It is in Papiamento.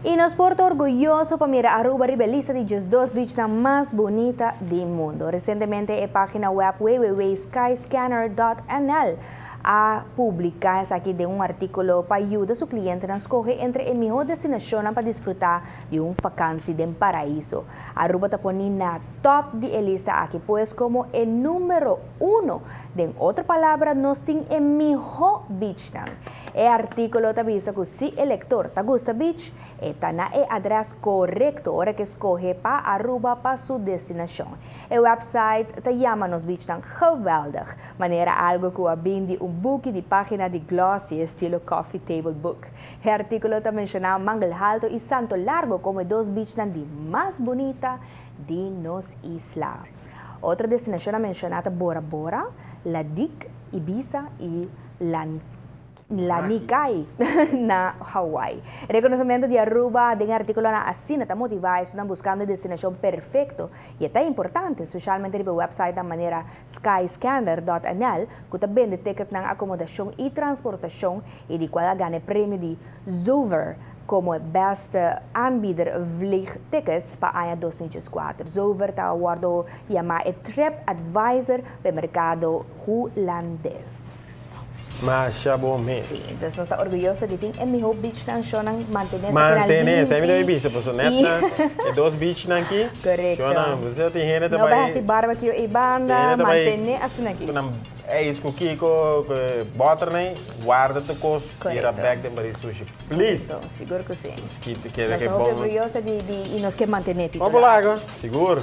Y nos por ta orguyoso pa mira Aruba riba lista di 12 beachnan mas bunita di mundo. Recientemente e pagina web www.skyscanner.nl a publica esaki den un articulo pa yuda su clientenan scoge entre e miho destinacion pa disfruta di un vakantie den paraiso. Aruba ta poni na top di e lista aki, pues como e numero 1. Den otro palabra, nos tin e miho beachnan. E articulo ta bisa cu si e lector ta gusta beach, ta na e adres corecto ora cu scoge pa Aruba pa su destinacion. E website ta yama nos beachnan geweldig, manera algo cu a bin di un book di pagina di glossy estilo coffee table book. E articulo ta menciona Mangel Halto y Santo Largo como dos beachnan di mas bunita di nos isla. Otro destinacion menciona Bora Bora, La Digue, Ibiza y Lanikai na Hawaii. Reconocimento di Aruba den articulo na asina ta motiva ta buscando e destinacion perfecto y ta importante, especialmente e website di manera skyscanner.nl, cu ta bende ticket na acomodacion y transportacion y di cual a gana premio di Zoover como beste aanbieder vliegtickets pa aña 2014. Zoover ta wordo yama e TripAdvisor pa mercado Hulandes. Masha bon mes. Si, anto nos ta orguyoso di tin e miho beachnan shonan mantene. Mantene, semper debe bisa, paso net na e dos beachnan aki. Corecto. Shonan, bo tin hende No tambe. Bay barbecue y banda, mantene asina aki. Nan ijs cu kiko, boter nee, warda tur cos, tira back den bari sushi. Please. Anto, sigur cu si. Skit keda Nos que ta bon. Orguyoso di y nos kier mantene. Vamos lago, sigur.